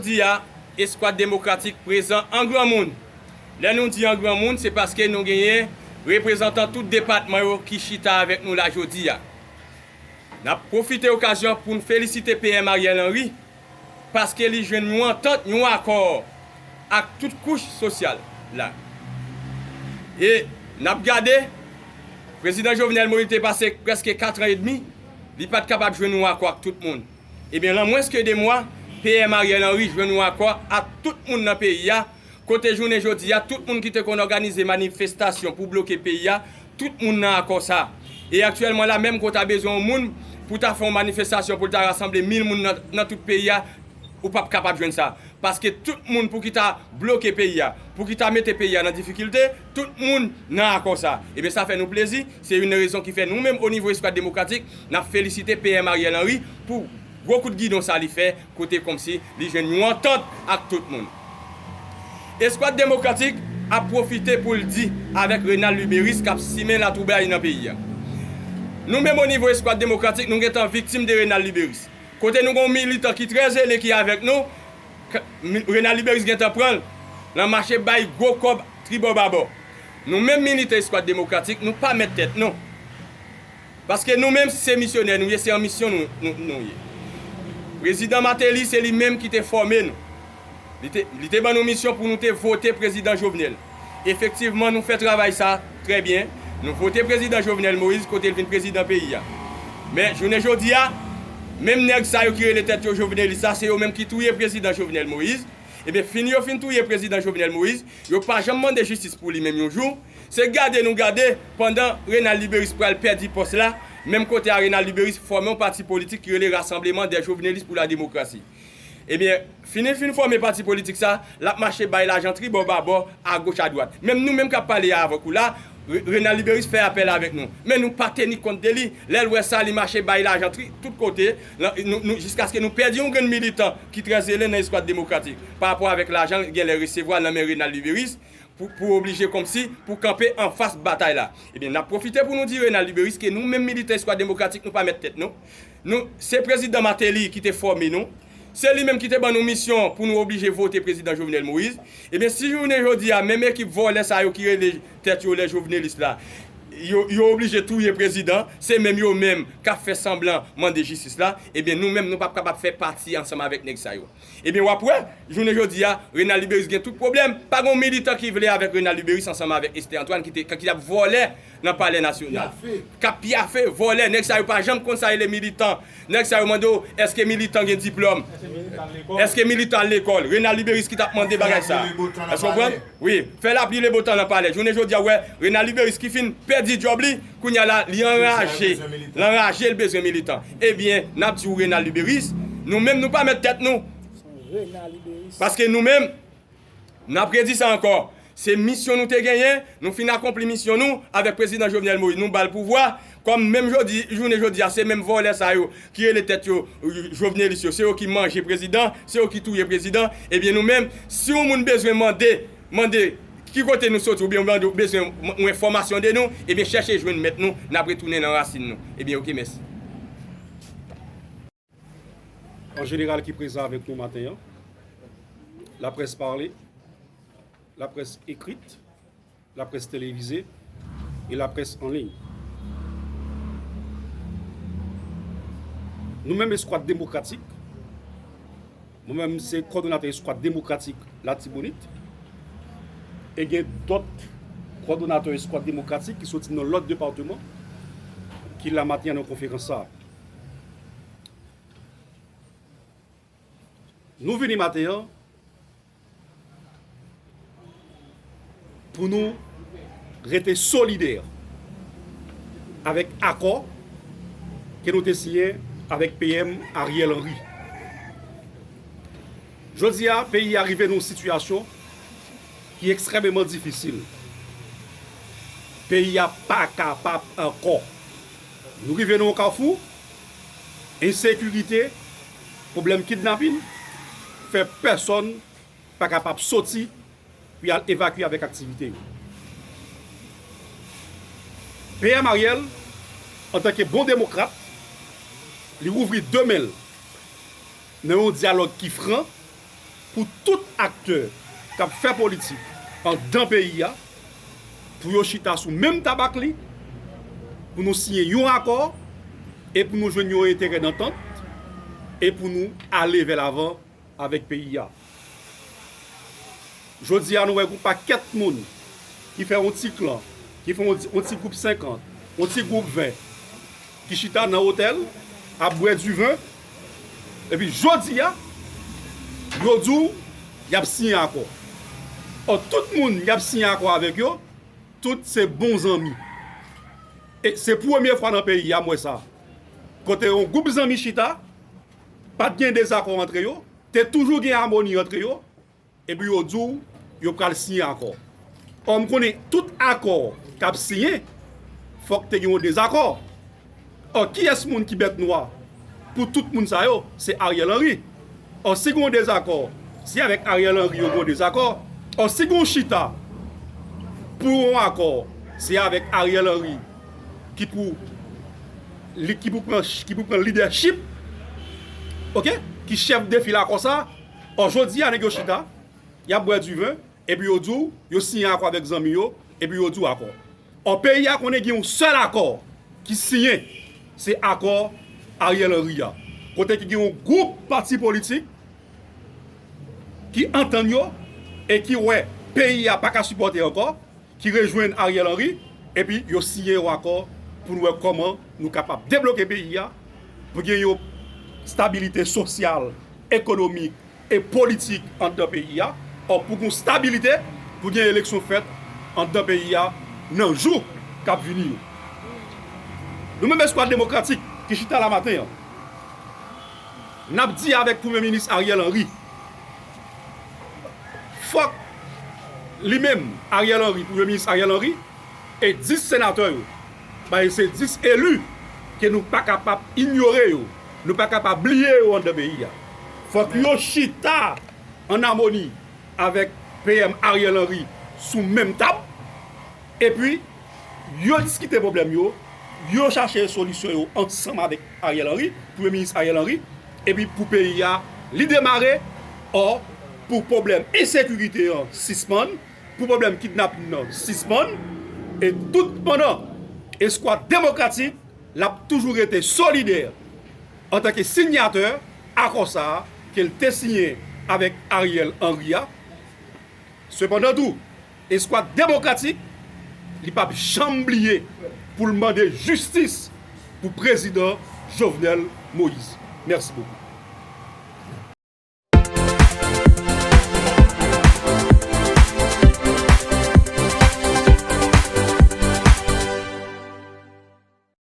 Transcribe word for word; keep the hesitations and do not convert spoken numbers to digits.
Jodi a, Eskwad Demokratik prezan an granmoun. Lè nou di an granmoun, se paske nou genyen reprezantan tout depatman yo ki chita avèk nou la jodi a. N ap pwofite okazyon pou n felisite P M Ariel Henry, paske li jwenn yon antant, yon akò ak tout kouch sosyal la. E n ap gade, Prezidan Jovenel Moïse te pase prèske kat an edmi, li pa t kapab jwenn yon akò ak tout moun. Ebyen, nan mwens ke de mwa, P M Ariel Henry jwenn yon akò ak tout moun nan peyi a, kote jounen jodi a, tout moun ki te konn òganize manifestasyon pou bloke peyi a, tout moun nan akò sa. E aktyèlman la, menm ke w ta bezwen yon moun pou ta fè yon manifestasyon, pou l ta rasanble mil moun nan, nan tout peyi a, ou p ap kapab jwenn sa. Paske tout moun pou ki ta bloke peyi a, pou ki ta mete peyi a nan difikilte, tout moun nan akò sa. Ebyen, sa fè nou plezi. Se youn nan rezon ki fè nou menm, o nivo Eskwad Demokratik, n ap felisite P M Ariel Henry pou gwo kout gidon sa li fè, kote kòmsi li jwenn yon antant ak tout moun. Eskwad Demokratik ap pwofite pou l di avèk Renald Luberice k ap simen latwoublay nan peyi a. Nou menm, o nivo Eskwad Demokratik, nou gentan viktim de Renald Luberice. Kote nou gen yon militan ki trè zele ki avèk nou, k-, mi-, Renald Luberice gentan pran l nan mache bay gwo kòb tribò babò. Nou menm militan Eskwad Demokratik, nou pa mèt tèt nou. Paske nou menm se misyonè nou ye, se an misyon nou, nou, nou ye. Prezidan Martelly, se li menm ki te fòme nou. Li te, li te ban nou misyon pou nou te vote Prezidan Jovenel. Efektivman, nou fè travay sa trè byen. Nou vote Prezidan Jovenel Moïse kote l vin prezidan peyi a. Men, jounen jodi a, menm nèg sa yo ki rele tèt yo jovenelis la, se yo menm ki touye Prezidan Jovenel Moïse. Ebyen, fin yo fin touye Prezidan Jovenel Moïse, yo pa janm mande jistis pou li menm yon jou. Se gade nou gade, pandan Renald Luberice pral pèdi pòs la, menm kote a Renald Luberice fòme yon pati politik ki rele Rassemblement des Jovenelistes pour la Démocratie. Ebyen, fin li fin fòme pati politik sa, l ap mache bay lajan tribò babò, agoch adwat. Menm nou menm k ap pale a avèk ou la, Re-, Renald Luberice fè apèl avèk nou. Men nou pa teni kont de li. Lè l wè sa, li mache bay lajan tri-, tout kote, lan-, nou, nou, jiskaske nou pèdi yon grenn militan ki trè zele nan Eskwad Demokratik. Pa rapò avèk lajan l gen lè resevwa nan men Renald Luberice, pou, pou oblije kòmsi, pou kanpe anfas batay la. Ebyen, n ap pwofite pou nou di Renald Luberice ke nou menm militan Eskwad Demokratik, nou pa mèt tèt nou. Nou, se Prezidan Martelly ki te fòme nou. Se li menm ki te ban nou misyon pou nou oblije vote Prezidan Jovenel Moïse. Ebyen, si jounen jodi a, menm ekip vòlè sa yo ki rele tèt yo lè jovenelis la, yo, yo oblije touye prezidan, se menm yo menm k ap fè sanblan mande jistis la, ebyen, nou menm, nou p ap kapab fè pati ansanm avèk nèg sa yo. Ebyen, w ap wè, jounen jodi a, Renald Luberice gen tout pwoblèm. Pa gen yon militan ki vle avèk Renald Luberice ansanm avèk Esther Antoine ki te, ki t ap vòlè nan Palè Nasyonal. Pyafe. K ap pyafe, vòlè. Nèg sa yo pa janm konn sa rele militan. Nèg sa yo mande w, èske militan gen diplòm? Èske militan al lekòl? Renald Luberice ki t ap mande bagay sa. Èske w konprann? Wi, fè lapli le bon tan nan palè. Jounen jodi a, w wè, Renald Luberice ki fin pèdi djòb li, kounye a la, li anraje. L anraje, l bezwen militan. Ebyen, n ap di w, Renald Luberice, nou menm, nou pa mèt tèt nou. Paske nou menm, n ap redi sa ankò. Se misyon nou te genyen, nou fin akonpli misyon nou avèk Prezidan Jovenel Moïse. Nou ba l pouvwa. Kòm menm jodi, jounen jodi a, se menm vòlè sa yo ki rele tèt yo, jovenelis yo, se yo ki manje prezidan, se yo ki touye prezidan. Ebyen, nou menm, si yon moun bezwen mande, mande ki kote nou soti, oubyen mande, bezwen yon enfòmasyon de nou, ebyen, chèche jwenn mèt nou, n ap retounen nan rasin nou. Ebyen, oke, mèsi. An jeneral ki prezan avèk nou maten an, laprès pale, laprès ekrit, laprès televize e laprès an liy. Nou menm Eskwad Demokratik, mwen menm se kòdonatè Eskwad Demokratik Latibonit, e gen dòt kòdonatè Eskwad Demokratik ki soti nan lòt depatman ki la maten an nan konferans sa a. Nou vini maten an pou nou rete solidè avèk akò ke nou te siyen avèk P M Ariel Henry. Jodi a, peyi a rive nan yon sitiyasyon ki ekstrèmeman difisil. Peyi a pa kapab ankò. Nou rive nan yon kafou, ensekirite, pwoblèm kidnapin, fè pèsonn pa kapab soti pou y al evakye avèk aktivite yo. P M Ariel, antanke bon demokrat, li ouvri de men l nan yon dyalòg ki fran, pou tout aktè k ap fè politik anndan peyi a, pou yo chita sou menm tab ak li, pou nou siyen yon akò, e pou nou jwenn yon enterè dantant, e pou nou ale vè lavan avèk peyi a. Jodi a, nou wè yon pakèt moun ki fè yon ti klan, ki fè yon ti, yon ti gwoup senkant, yon ti gwoup ven, ki chita nan otèl, ap bwè diven, epi jodi a, yo di w y ap siyen akò. Ò, tout moun y ap siyen akò avèk yo, tout se bon zanmi. E se premye fwa nan peyi a m wè sa. Kote yon gwoup zanmi chita, pa t gen dezakò antre yo, te toujou gen amoni antre yo, epi yo di w yo pral siyen akò. Ò, m konnen tout akò k ap siyen, fòk te gen yon dezakò. Ò, kiyès moun ki bèt nwa pou tout moun sa yo? Se Ariel Henry. Ò, si gen yon dezakò, se avèk Ariel Henry yo gen yon dezakò. Ò, si gen yon chita pou yon akò, se avèk Ariel Henry ki pou, li, ki pou pran, ki pou pran lidèchip, oke, ki chèf de fil akò sa. Ò, jodi a, nèg yo chita, y ap bwè diven, epi yo di w yo siyen akò avèk zanmi yo, epi yo di w akò. Ò, peyi a konnen gen yon sèl akò ki siyen, se akò Ariel Henry a. Kote ki gen yon gwoup pati politik ki antann yo e ki wè peyi a pa ka sipòte ankò, ki rejwenn Ariel Henry, epi yo siyen yon akò pou nou wè kòman nou kapab debloke peyi a, pou gen yon stabilite sosyal, ekonomik e politik anndan peyi a, ò, pou gen stabilite, pou gen eleksyon fèt anndan peyi a nan jou k ap vini yo. Nou menm Eskwad Demokratik ki chita la maten an, n ap di avèk Premye Minis Ariel Henry, fòk li menm, Ariel Henry, Premye Minis Ariel Henry, e dis senatè yo, bay se dis eli ke nou pa kapab inyore yo, nou pa kapab bliye yo anndan peyi a. Fòk yo chita an amoni avèk P M Ariel Henry sou menm tab, epi yo diskite pwoblèm yo, yo chache solisyon yo ansanm avèk Ariel Henry, Premye Minis Ariel Henry, epi pou peyi a, li demare, ò, pou pwoblèm ensekirite an sispann, pou pwoblèm kidnapin nan sispann, e tout pandan Eskwad Demokratik l ap toujou rete solidè antanke sinyatè akò sa a ke l te siyen avèk Ariel Henry a. Sepandan tou, Eskwad Demokratik, li p ap janm bliye pou l mande jistis pou Prezidan Jovenel Moïse. Mèsi bokou.